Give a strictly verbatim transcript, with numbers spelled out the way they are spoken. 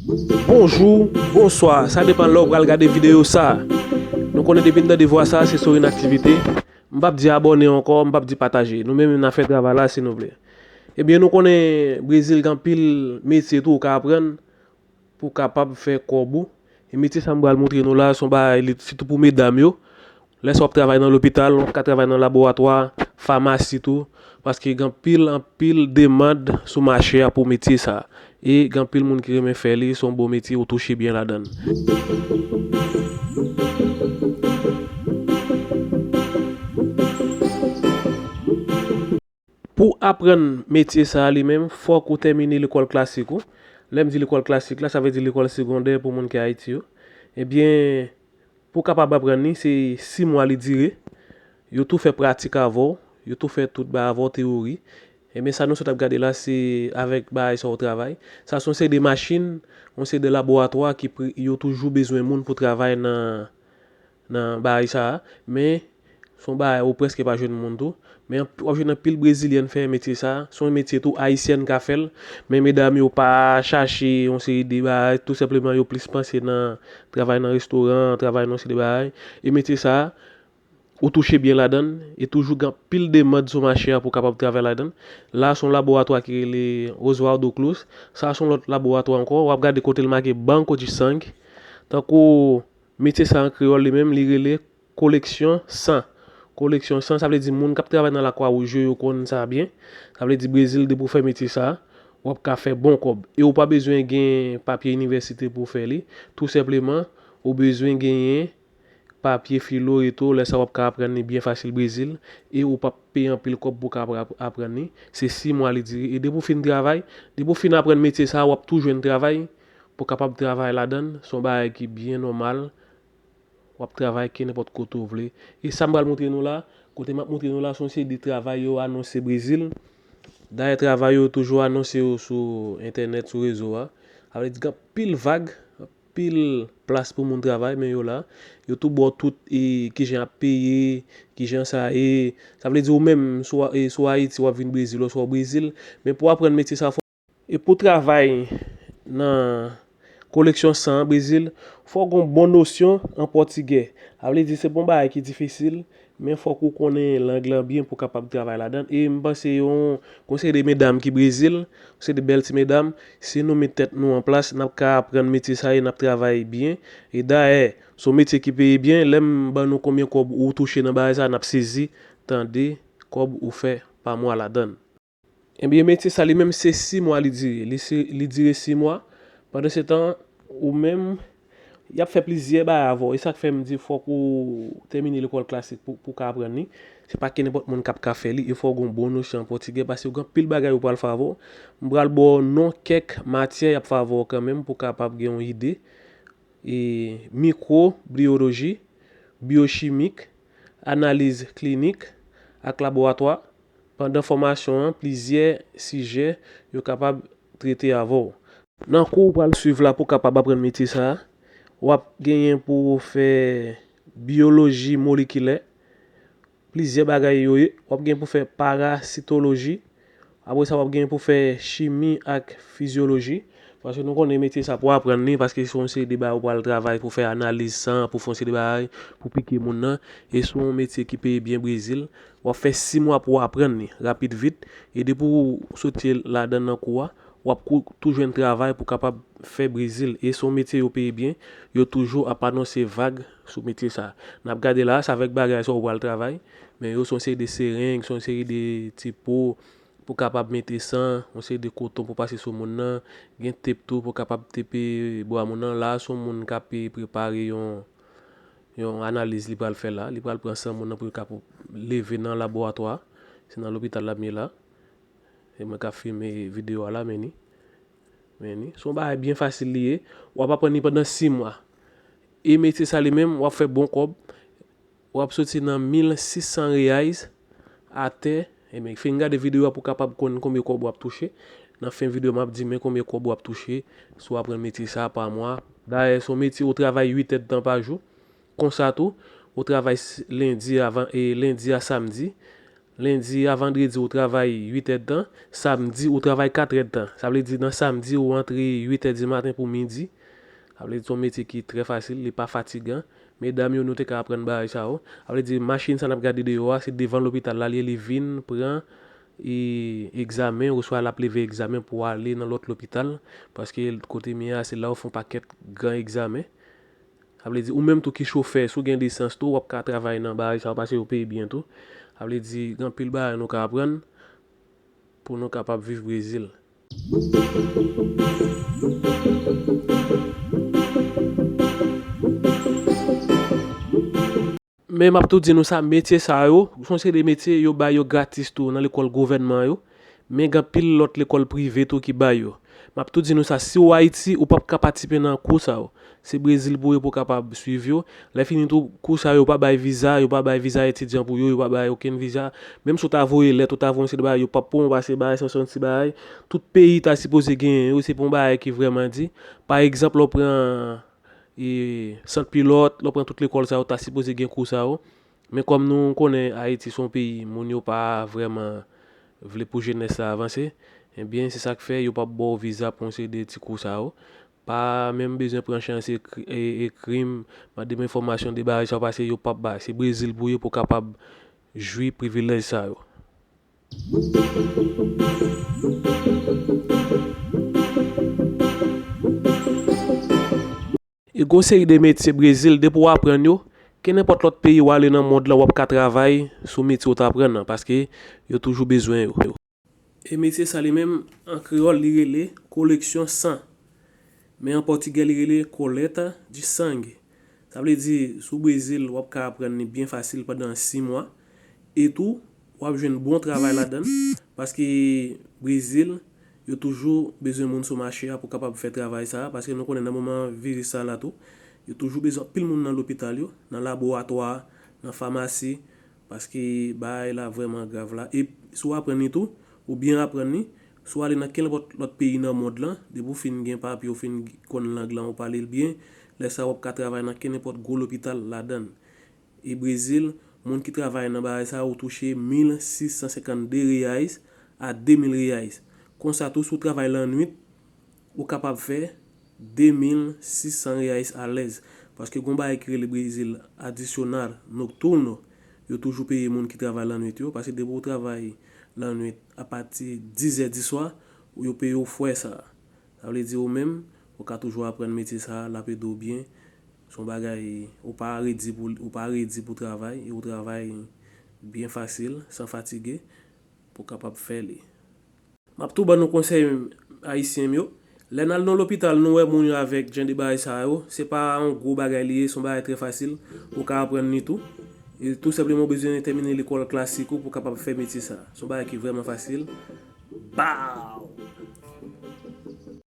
Bonjou, bonswa, sa depann lè w pral gade videyo sa. Nou konnen depi n tande vwa sa, se sou Inaktivite. M p ap di abòne ankò, m p ap di pataje. Nou menm n ap fè travay la si nou vle. Ebyen, nou konnen Brezil gen anpil metye tou ou ka aprann pou w kapab fè kòb ou. E metye sa m pral montre nou la, se yon bagay li sitou pou medam yo. Lè sa w ap travay nan lopital, w ka travay nan laboratwa, famasi tou, paske gen anpil, anpil demann sou mache a pou metye sa. E gen anpil moun ki renmen fè li, se yon bon metye, ou touche byen ladan l. Pou aprann metye sa a li menm, fòk ou tèmine lekòl klasik ou. Lè m di lekòl klasik la, sa vle di lekòl segondè pou moun ki Ayiti yo. Ebyen, pou w kapab aprann li, se sis mwa li dire. Yo tou fè pratik avè w, yo tou fè tout bagay avè w, teyori. Ebyen, sa nou sot ap gade la, se avèk bagay sa w travay. Sa se yon seri de machin, yon seri de laboratwa ki pri-, yo toujou bezwen moun pou travay nan, nan bagay sa a. Men, se yon bagay ou prèske pa jwenn moun tou. Men anp-, w ap jwenn anpil brezilyèn fè metye sa a. Se yon metye tou ayisyèn ka fè l. Men medam yo pa chache yon seri de bagay. Tou senpleman, yo plis panse nan travay nan restoran, travay nan yon seri de bagay. E metye sa a, ou touche byen ladan l. E toujou gen anpil demann sou mache a pou w kapab travay ladan l. La, se yon laboratwa ki rele Oswaldo Cruz. Sa, se yon lòt laboratwa ankò. W ap gade kote l make Banco de Sangue. Tankou metye sa an kreyòl li menm, li rele koleksyon san. Koleksyon san, sa vle di moun k ap travay nan Lakwa Wouj yo, yo konn sa byen. Sa vle di Brezil, depi w fè metye sa, w ap ka fè bon kòb. E ou pa bezwen gen papye inivèsite pou w fè li. Tou senpleman, ou bezwen genyen papye filo e tou, lè sa w ap ka aprann li byen fasil Brezil. E ou p ap peye anpil kòb pou w ka apra-, aprann li. Se sis mwa li dire. E depi w fin travay, depi w fin aprann metye sa, w ap tou jwenn travay pou w kapab travay ladan l. Se yon bagay ki byen nòmal. W ap travay kenenpòt kote w vle. E sa m pral montre nou la, kote m ap montre nou la, se yon seri de travay yo anonse Brezil. Dayè, travay yo toujou anonse yo sou entènèt, sou rezo a. Sa vle di gen anpil vag, anpil plas pou moun travay, men yo la. Yo tou ba w tout, e, kijan y ap peye, kijan sa ye. Sa vle di ou menm, si w, e, si w Ayiti, w ap vin Brezil, oswa w Brezil. Men pou w aprann metye sa, fò E pou travay nan koleksyon san an Brezil, fò w gen yon bon nosyon an pòtigè. Sa vle di se pa yon bagay ki difisil, men fòk ou konnen lang lan byen pou w kapab travay ladan l. E m panse yon, yon seri de medam ki Brezil, yon seri de bèl ti medam, si nou met tèt nou an plas, n ap ka aprann metye sa e n ap travay byen. E dayè, se yon metye ki peye byen. Lè m ban nou konbyen kòb ou touche nan bagay sa, n ap sezi tande kòb ou fè pa mwa ladan l. Ebyen, metye sa li menm se sis mwa li dire. Li se, li dire sis mwa. Pandansetan, ou menm, y ap fè plizyè bagay avè w. E sa k fè m di fòk ou tèmine lekòl klasik pou, pou w ka aprann li. Se pa kenenpòt moun k ap ka fè li. E fò w gen yon bon nosyon an pòtigè paske w gen anpil bagay yo pral fè avè w. M pral ba w non kèk matyè y ap fè avè w kanmenm pou w kapab gen yon ide. E mikwobiyoloji, biyochimik, analiz klinik ak laboratwa. Pandan fòmasyon an, plizyè sijè yo kapab trete avè w. Nan kou w pral swiv la pou w kapab aprann metye sa a, w ap genyen pou w fè biyoloji molekilè, plizyè bagay yo ye. W ap gen pou fè parasitoloji. Apre sa, w ap gen pou fè chimi ak fizyoloji. Paske nou konnen metye sa pou aprann li, paske se yon seri de bagay ou pral travay pou fè analiz san, pou fè yon seri de bagay, pou pike moun nan. E se yon metye ki peye byen Brezil. W ap fè sis mwa pou w aprann li, rapid vit. E depi w soti ladan nan kou a, w ap kou-, tou jwenn travay pou kapab fè Brezil. E se yon metye yo peye byen, yo toujou ap anonse vag sou metye sa. N ap gade la, se avèk bagay sa ou pral travay, men yo se yon seri de sereng, se yon seri de ti po pou kapab mete san, yon seri de koton pou pase sou moun nan, gen tep tou pou kapab tepe bra moun nan. La, se yon moun k ap prepare yon, yon analiz li pral fè la. Li pral pran san moun nan pou l kapab leve nan laboratwa. Se nan lopital l ap ye la. Se mwen k ap filme videyo a la, men ni. Men ni. Se yon bagay byen fasil li ye. W ap aprann li pandan sis mwa. E metye sa li menm, w ap fè bon kòb. W ap soti nan mil sis san reais atè. Ebyen, fin gade videyo a pou w kapab konn konbyen kòb w ap touche. Nan fen videyo, m ap di men konbyen kòb w ap touche si w aprann metye sa a pa mwa. Dayè, se yon metye ou travay uit èdtan pa jou. Konsa tou, ou travay s-, lendi avan, e lendi a samdi. Lendi a vandredi, ou travay uit èdtan. Samdi, ou travay kat èdtan. Sa vle di, nan samdi, ou antre uit è di maten pou midi. Sa vle di, se yon metye ki trè fasil, li pa fatigan. Medam yo, nou te ka aprann bagay sa yo. Sa vle di, machin sa n ap gade deyò a, se devan lopital la, li, li vin pran e, egzamen, oswa l ap leve egzamen pou ale nan lòt lopital. Paske kote m ye a, se la yo fè yon pakèt gran egzamen. Sa vle di, ou menm tou ki chofè, si w gen lisans tou, w ap ka travay nan bagay sa yo, paske yo peye byen tou. Sa vle di, gen anpil bagay nou ka aprann pou nou kapab viv Brezil. Men m ap tou di nou sa, metye sa yo, se yon seri de metye yo bay yo gratis tou nan lekòl gouvènman yo, men gen anpil lòt lekòl prive tou ki bay yo. M ap tou di nou sa, si w Ayiti, ou p ap ka patisipe nan kou sa yo. Se Brezil pou ye pou w kapab swiv yo. Lè fini tou, kou sa yo pa bay viza, yo pa bay viza etidyan pou yo, yo pa bay okenn viza. Menm si w ta voye lèt, ou ta voye yon seri de bagay, yo p ap pran w, paske bagay sa yo se yon ti bagay. Tout peyi ta sipoze genyen yo, se pa yon bagay ki vrèman di. Pa egzanp, lè w pran e, sant pilòt, lè w pran tout lekòl sa yo, ta sipoze gen kou sa yo. Men kòm nou konnen Ayiti se yon peyi, moun yo pa vrèman vle pou jenès la avanse, ebyen, se sa k fè yo p ap ba w viza pou yon seri de ti kou sa yo. Pa menm bezwen pran chans ekri, e, ekri m, mande m enfòmasyon de bagay sa yo, paske yo p ap bay. Se Brezil pou ye pou w kapab jwi privilèj sa yo. E gon seri de metye Brezil, depi w aprann yo, kenenpòt lòt peyi w ale nan mond lan, w ap ka travay sou metye w t aprann nan, paske yo toujou bezwen yo. E metye sa li menm, an kreyòl, li rele koleksyon san. Men an pòtigè, li rele coleta de sangue. Sa vle di, sou Brezil, w ap ka aprann li byen fasil pandan sis mwa. E tou, w ap jwenn bon travay ladan l. Paske Brezil, yo toujou bezwen moun sou mache a pou kapab fè travay sa a. Paske nou konnen nan moman viris sa la tou, yo toujou bezwen anpil moun nan lopital yo, nan laboratwa, nan famasi. Paske bagay la vrèman grav la. E si w aprann li tou, ou byen aprann li, si w ale nan kenenpòt lòt peyi nan mond lan, depi w fin gen papye, w fin konn lang lan, ou pale l byen, lè sa a w ap ka travay nan kenenpòt gwo lopital ladan l. E Brezil, moun ki travay nan bagay sa a, ou touche mil sis san senkannde reais a de mil reais. Konsa tou, si w travay lannwit, ou kapab fè de mil sis san reais alèz. Paske gon bagay ki rele Brezil adicional nocturno, yo toujou peye moun ki travay lannwit yo, paske depi w travay lannwit apati diz è di swa, yo peye w fwè sa a. Sa vle di ou menm, ou ka toujou aprann metye sa a, l ap ede w byen. Se yon bagay, ou pa redi pou, ou pa redi pou travay, e ou travay byen fasil, san fatige, pou w kapab fè li. M ap tou ban nou konsèy, ayisyen m yo. Lè n al nan lopital, nou wè moun yo avèk jan de bagay sa yo, se pa yon gwo bagay li ye, se yon bagay trè fasil, ou ka aprann li tou. E tou senpleman, ou bezwen tèmine lekòl klasik ou pou w kapab fè metye sa. Se yon bagay ki vrèman fasil. Baw!